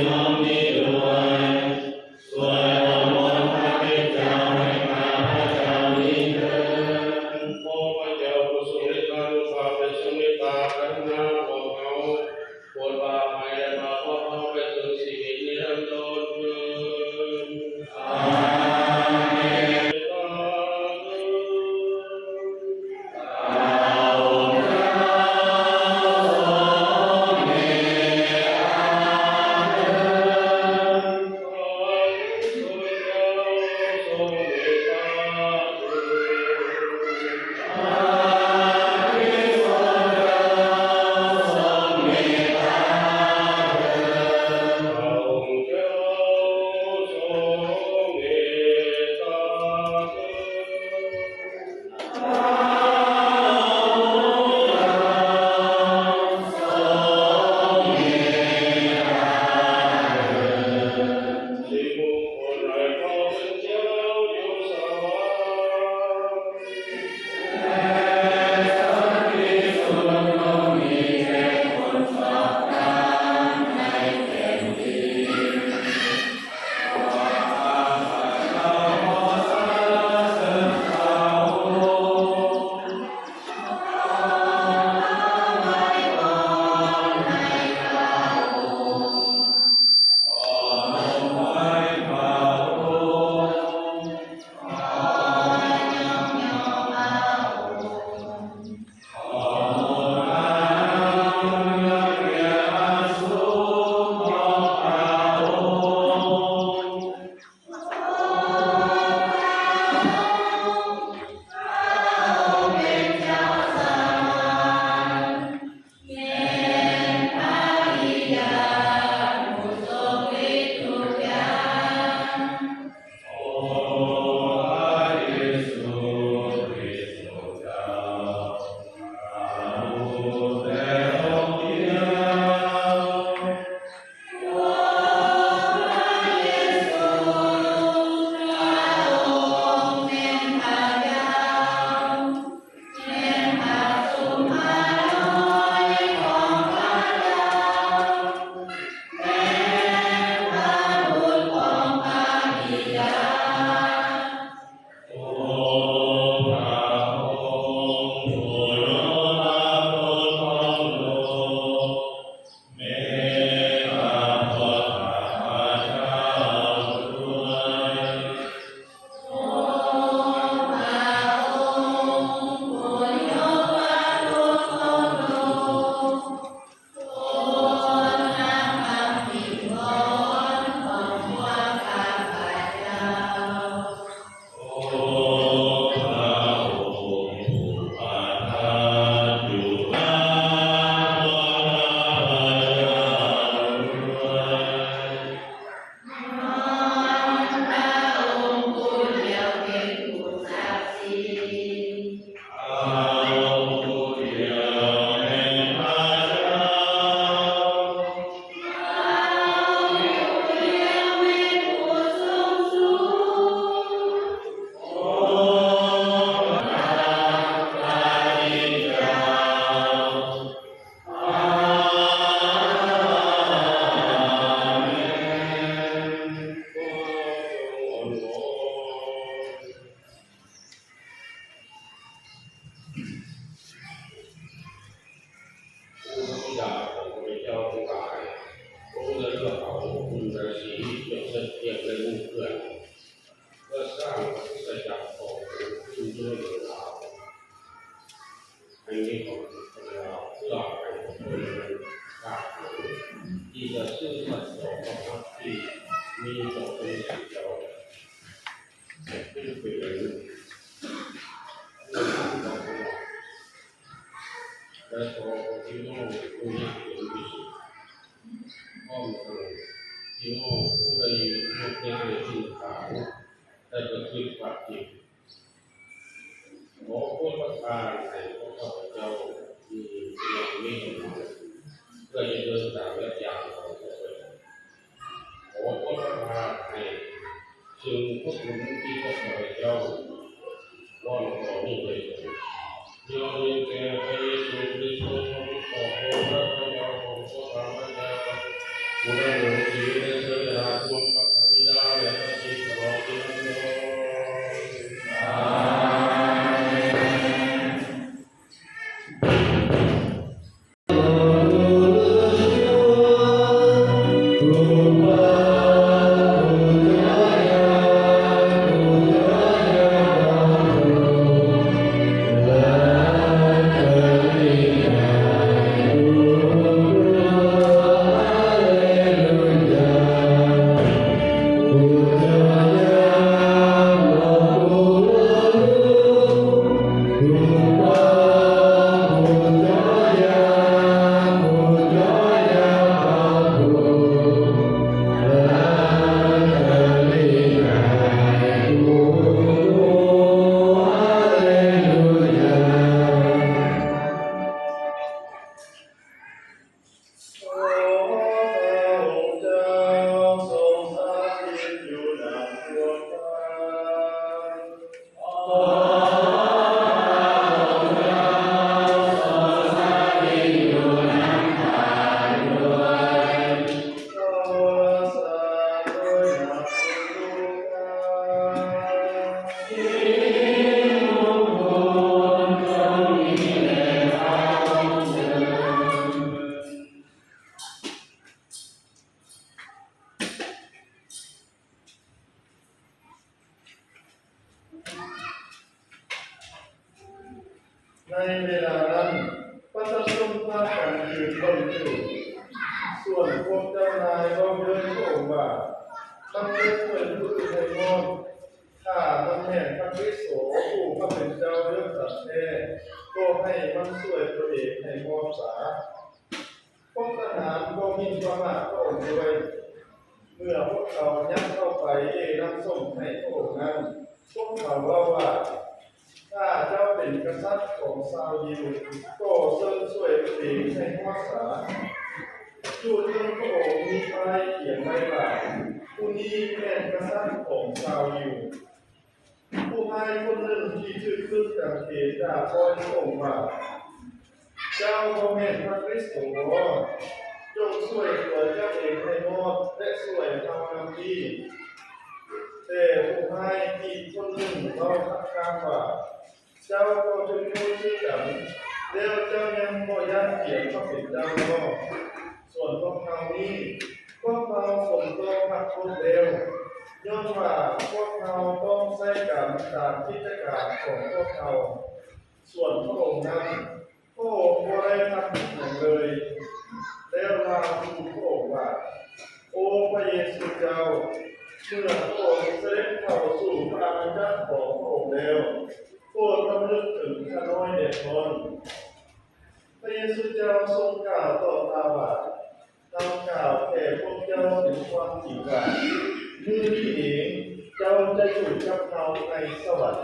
ນ້ອມນີ້ດ້ວຍ ຊ່ວຍອົບຮົມພະເປັນເຈົ້າໃຫ້ຂ້າພະເຈົ້ານີ້ເທີ້ນ. ຂໍພະເຈົ້າຜູ້ຊົງເມດຕານຸພາບ ໄດ້ຊົງເມດຕາກະລຸນາພວກເຮົາ ປົດປະອາໄພ ແລະ ພາພວກເຮົາໄປເຖິງຊີວິດນິລັນດົນເທີ້ນ. ອາເມນ. ພະບິດາຂອງຂ້າພະເຈົ້າທັງຫຼາຍ ພະອົງໄດ້ເລືອກເອົາບຸນໃນຊີວິດ ຢ່າງເທິດທຽມ ແລະ ໝູ່ເພື່ອນ ເພື່ອສ້າງຄຣິສຕະຈັກຂອງພະອົງຂຶ້ນດ້ວຍເມືອງລາວ ໃຫ້ມີຄວາມສຸກພາຍໃນລາວ ເພື່ອໃຫ້ຄົນເມືອງຊາດຫວັງທີ່ຈະສືບທອດຕໍ່ພະພັກທີ່ມີຕໍ່ພະເຢຊູເຈົ້າ ໃຫ້ຂຶ້ນເປັນອັນໜຶ່ງ ແລະ ຂໍພວກພີ່ນ້ອງຜູ້ຍາກຈົນທີ່ສຸດ ພ້ອມທັງພີ່ນ້ອງຜູ້ໄດ້ຍົກຍ້າຍຖິ່ນຖານ ແລະ ປະພຶດປະຕິບັດ ຂໍໂປດປະທານໃຫ້ພວກຂ້າພະເຈົ້າມີເມດຕາ ເພື່ອຈະເດີນຕາມແບບຢ່າງຂອງພວກເພິ່ນ. ຂໍໂປດປະທານໃຫ້ເຊິ່ງພະຄຸນທີ່ພວກຂ້າພະເຈົ້າ ວອນຂໍນີ້ໂດຍຕົງ ຍ້ອນມີແຕ່ພະເຢຊູຄຣິດ ພະຄຣິດຂອງພວກຂ້າພະເຈົ້າ ຂອງພວກຂ້າພະເຈົ້າ ຜູ້ດຳລົງສ ຢູ່ໃນເທິງ ແລະ ຫາກສົມກັບພະບິດາ ແລະ ນາງອີກຕະຫຼອດການນານ. ອາເມນ. ຂໍພະອົງເຈົ້າຊົງສະຖິດຢູ່ນຳພວກຂ້າ. ຂໍພະອົງເຈົ້າຊົງສະຖິດຢູ່ນຳຂ້າດ້ວຍ. ພະສາດໂດຍນຳພວກຂ້າ. ສິ່ງມຸງຄຸນຈົ່ງມີແດ່ເຮົາເທີ້ນ. ໃນເວລານັ້ນ ປະຊາຊົນພາກັນຢືນເບິ່ງຢູ່. ສ່ວນພວກເຈົ້ານາຍເວົ້າເດີນພະອົງວ່າ, ມັນໄດ້ຊ່ວຍຜູ້ອື່ນໃຫ້ຮອດ. ຖ້າມັນແມ່ນພະຄຣິສໂຕ ຜູ້ພະເປັນເຈົ້າເດີນສັນແທ້, ກໍໃຫ້ມັນຊ່ວຍຕົວເອງໃຫ້ຮອດສາ. ພວກທະຫານກໍໝິ່ນປະໝາດພະອົງດ້ວຍ. ເມື່ອພວກເຂົາຍັງເຂົ້າໄປເອນ້ຳສົ້ມໃຫ້ພະອົງນັ້ນ, ພວກເຂົາເວົ້າວ່າ, ຖ້າເຈົ້າເປັນກະສັດຂອງຊາວຢິວ, ກໍເຊີນຊ່ວຍຕົວເອງໃຫ້ຮອດສາ. ຢູ່ເທິງພະອົງມີປ້າຍຂຽນໄວ້ວ່າ, ຜູ້ນີ້ແມ່ນກະສັດຂອງຊາວຢິວ. ຜູ້ຮ້າຍຄົນໜຶ່ງທີ່ຖືກຂຶງກາງເຂນ ກາບອ້ອນພະອົງວ່າ, ເຈົ້າບໍ່ແມ່ນພະຄຣິສໂຕບໍ? ຈົ່ງຊ່ວຍຕົວເຈົ້າເອງໃຫ້ຮອດ ແລະ ຊ່ວຍເຮົານຳທີ. ແຕ່ຜູ້ຮ້າຍອີກຄົນໜຶ່ງເວົ້າຂັດຂ້າງວ່າ, ເຈົ້າກໍຖືກໂທດຄືກັນ, ແລ້ວເຈົ້າຍັງບໍ່ຢ້ານຕຽມພະເປັນເຈົ້າບໍ? ສ່ວນພວກເຮົານີ້, ພວກເຮົາສົມຕໍ່ຮັບໂທດແລ້ວ, ຍ້ອນວ່າພວກເຮົາຕ້ອງໃຊ້ກຳຕາມກິດຈະການຂອງພວກເຮົາ. ສ່ວນພະອົງນັ້ນ, ພະອົງບໍ່ໄດ້ທຳຜິດຫຍັງເລີຍ. ແລ້ວລາວທູພະອົງວ່າ, ໂອ ພະເຢຊູເຈົ້າ, ເມື່ອພະອົງສະເດັດເຂົ້າສູ່ພະອານາຈັກຂອງພະອົງແລ້ວ, ໂປດລຳລຶກເຖິງຂ້ານ້ອຍແດ່ທ່ານ. ພະເຢຊູເຈົ້າຊົງກ່າວຕອບລາວວ່າ, ເຮົາກ່າວແກ່ພວກເຈົ້າເປັນຄວາມຈິງວ່າ, ມື້ນີ້ເອງເຈົ້າຈະຢູ່ກັບເຮົາໃນສະຫວັນ.